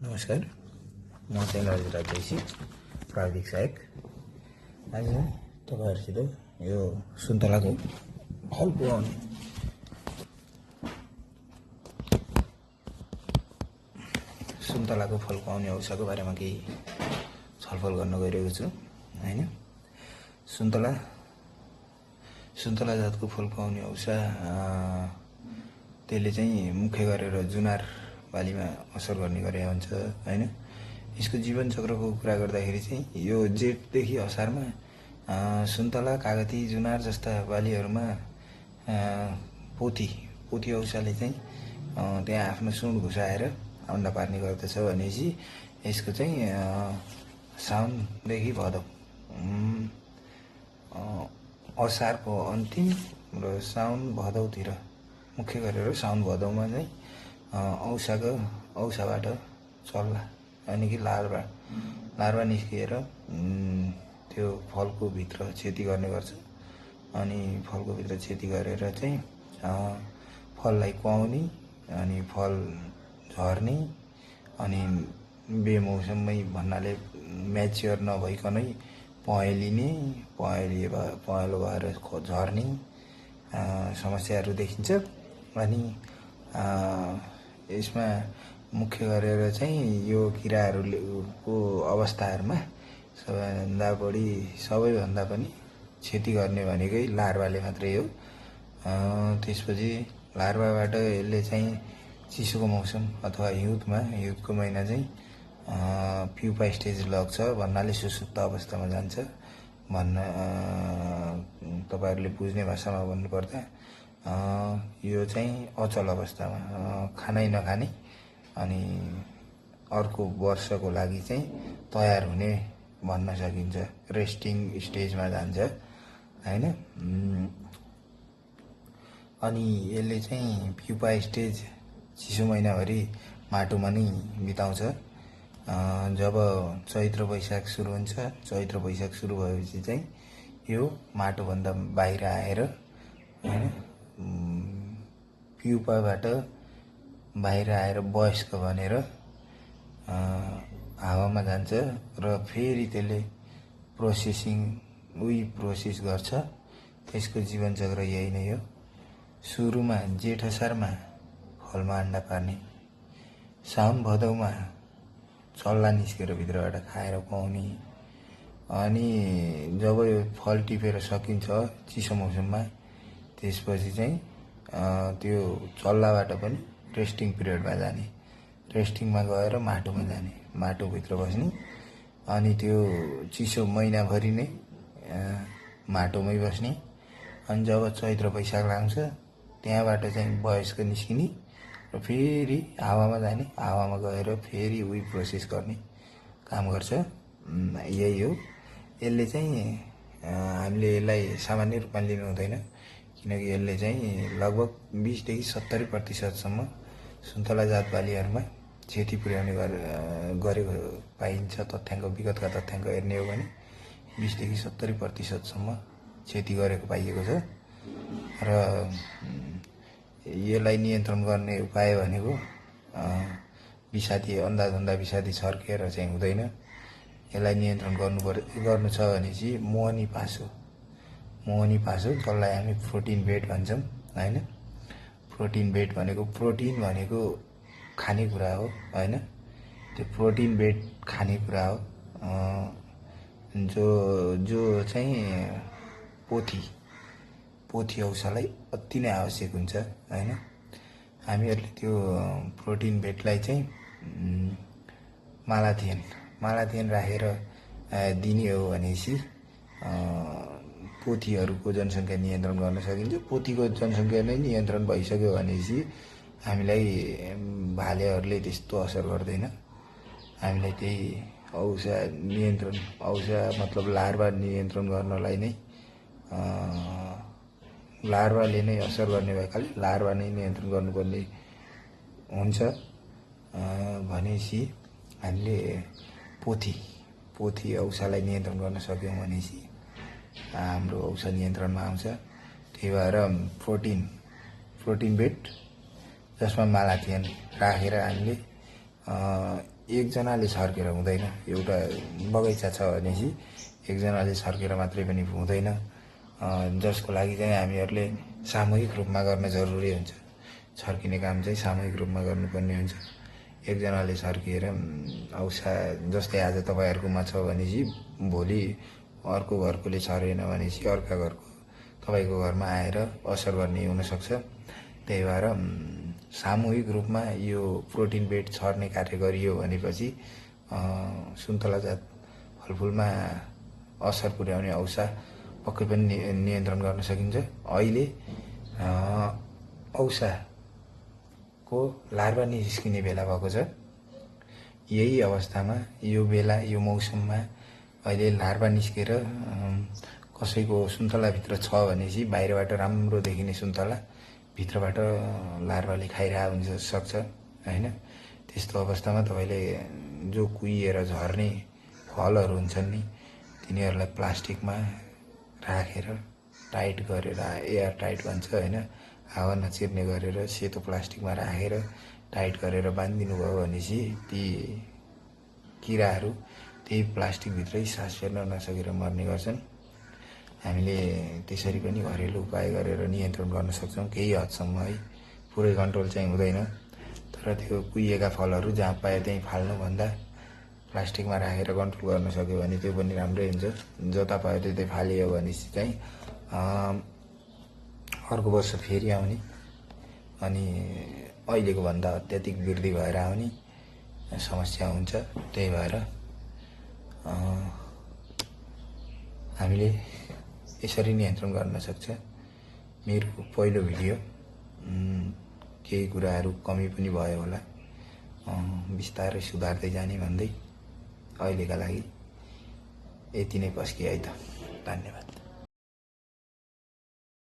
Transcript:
नमस्कार, म चाहिँ राजराज जोशी, प्राविधिक सहायक। आज तपाईँहरूसित यो सुन्तलाको फलको आउने औषाको बारेमा केही छलफल गर्न गइरहेको छु हैन। सुन्तला जातको फलको आउने औषा त्यसले चाहिँ मुख्य गरेर जुनार बालीमा असर गर्ने गरेको हुन्छ हैन। यसको जीवन चक्रको कुरा गर्दाखेरि चाहिँ यो जेठदेखि असारमा सुन्तला, कागती, जुनार जस्ता बालीहरूमा पोथी औषाले चाहिँ त्यहाँ आफ्नो सुँड घुसाएर अन्डा पार्ने गर्दछ भनेपछि यसको चाहिँ साउनदेखि भदौ, असारको अन्तिम र साउन भदौतिर, मुख्य गरेर साउन भदौमा चाहिँ औषाबाट चल्ला यानि कि लार्वा निस्किएर त्यो फलको भित्र क्षति गर्ने गर्छ। अनि फलको भित्र क्षति गरेर चाहिँ फललाई कुहाउने अनि फल झर्ने अनि बेमौसममै भन्नाले म्याच्योर नभइकनै पहेँलो भएर झर्ने समस्याहरू देखिन्छ। अनि यसमा मुख्य गरेर चाहिँ यो किराहरूको अवस्थाहरूमा सबैभन्दा पनि क्षति गर्ने भनेकै लार्वाले मात्रै हो। त्यसपछि लार्वाबाट यसले चाहिँ चिसोको मौसम अथवा हिउँदको महिना चाहिँ प्युपा स्टेज लग्छ भन्नाले सुसुप्त अवस्थामा जान्छ भन्न तपाईँहरूले बुझ्ने भाषामा भन्नुपर्दा यो चाहिँ अचल अवस्थामा खानै नखाने अनि अर्को वर्षको लागि चाहिँ तयार हुने भन्न सकिन्छ, रेस्टिङ स्टेजमा जान्छ हैन। अनि यसले चाहिँ प्युपा स्टेज चिसो महिनाभरि माटोमा नै बिताउँछ। जब चैत्र वैशाख सुरु हुन्छ, चैत्र वैशाख सुरु भएपछि चाहिँ यो माटोभन्दा बाहिर आएर हैन प्युपाबाट बाहिर आएर वयस्क बनेर हावामा जान्छ र फेरि त्यसले प्रोसेस गर्छ। त्यसको जीवनचक्र यही नै हो। सुरुमा जेठ असारमा फलमा अन्डा पार्ने, साउन भदौमा चल्ला निस्केर भित्रबाट खाएर कुहाउने, अनि जब यो फल टिपेर सकिन्छ चिसो मौसममा त्यसपछि चाहिँ त्यो चल्लाबाट पनि रेस्टिङ पिरियडमा जाने, रेस्टिङमा गएर माटोमा जाने, माटोभित्र बस्ने अनि त्यो चिसो महिनाभरि नै माटोमै बस्ने। अनि जब चैत्र वैशाख लाग्छ त्यहाँबाट चाहिँ वयस्क निस्किने र फेरि हावामा जाने, हावामा गएर फेरि प्रोसेस गर्ने काम गर्छ। यही हो। यसले चाहिँ हामीले यसलाई सामान्य रूपमा लिनु हुँदैन, किनकि यसले चाहिँ लगभग 20 देखि 70% सुन्तला जात बालीहरूमा क्षति पुर्याउने गरेको पाइन्छ। विगतका तथ्याङ्क हेर्ने हो भने 20 देखि 70% क्षति गरेको पाइएको छ। र यसलाई नियन्त्रण गर्ने उपाय भनेको अन्धाधुन्दा विषादी छर्केर चाहिँ हुँदैन। यसलाई नियन्त्रण गर्नु छ भने चाहिँ मोहनी पासो जसलाई हामी प्रोटिन बेड भन्छौँ हैन। प्रोटिन भनेको खानेकुरा हो हैन। त्यो प्रोटिन बेड खानेकुरा हो जो चाहिँ पोथी औषालाई अति नै आवश्यक हुन्छ हैन। हामीहरूले त्यो प्रोटिन बेडलाई चाहिँ मालाथियन राखेर दिने हो भनेपछि पोथीहरूको जनसङ्ख्या नियन्त्रण गर्न सकिन्छ। पोथीको जनसङ्ख्या नै नियन्त्रण भइसक्यो भनेपछि हामीलाई भालेहरूले त्यस्तो असर गर्दैन। हामीलाई त्यही औषा मतलब लार्वा नियन्त्रण गर्नलाई नै लार्वाले नै असर गर्ने भएकाले लार्वा नै नियन्त्रण गर्नुपर्ने हुन्छ भनेपछि हामीले पोथी औषालाई नियन्त्रण गर्न सक्यौँ भनेपछि हाम्रो औषा नियन्त्रणमा आउँछ। त्यही भएर प्रोटिन बेड जसमा मालाथियन राखेर हामीले एकजनाले छर्केर हुँदैन। एउटा बगैँचा छ भनेपछि एकजनाले छर्केर मात्रै पनि हुँदैन, जसको लागि चाहिँ हामीहरूले सामूहिक रूपमा गर्न जरुरी हुन्छ। छर्किने काम चाहिँ सामूहिक रूपमा गर्नुपर्ने हुन्छ। एकजनाले छर्किएर औसा जस्तै आज तपाईँहरूकोमा छ भनेपछि भोलि अर्को घरकोले छरेन भनेपछि अर्का घरको तपाईँको घरमा आएर असर गर्ने हुनसक्छ। त्यही भएर सामूहिक रूपमा यो प्रोटिन बेड छर्ने कार्य गरियो भनेपछि सुन्तला जात फलफुलमा असर पुर्याउने औसा पक्कै पनि नियन्त्रण गर्न सकिन्छ। अहिले औसाको लार्भा निस्किने बेला भएको छ। यही अवस्थामा यो बेला यो मौसममा अहिले लार्भा निस्केर कसैको सुन्तलाभित्र छ भनेपछि बाहिरबाट राम्रो देखिने सुन्तला भित्रबाट लार्भाले खाइरहेको हुन्छ सक्छ हैन। त्यस्तो अवस्थामा तपाईँले जो कुहिएर झर्ने फलहरू हुन्छन् नि तिनीहरूलाई प्लास्टिकमा राखेर टाइट गरेर एयर टाइट भन्छ हैन, हावा नचिर्ने गरेर सेतो प्लास्टिकमा राखेर टाइट गरेर बाँधिदिनु भयो भनेपछि ती किराहरू त्यही प्लास्टिकभित्रै सास फेर्न नसकेर मर्ने गर्छन्। हामीले त्यसरी पनि घरेलु उपाय गरेर नियन्त्रण गर्न सक्छौँ केही हदसम्म है। पुरै कन्ट्रोल चाहिँ हुँदैन, तर त्यो कुहिएका फलहरू जहाँ पायो त्यहीँ फाल्नुभन्दा प्लास्टिकमा राखेर कन्ट्रोल गर्न सक्यो भने त्यो पनि राम्रै हुन्छ। जता पायो त्यतै फालियो भनेपछि चाहिँ अर्को वर्ष फेरि आउने अनि अहिलेको भन्दा अत्याधिक वृद्धि भएर आउने समस्या हुन्छ। त्यही भएर हामीले यसरी नियन्त्रण गर्न सक्छ। मेरो पहिलो भिडियो केही कुराहरू कमी पनि भयो होला, बिस्तारै सुधार्दै जाने भन्दै अहिलेका लागि यति नै पस्किए है त। धन्यवाद।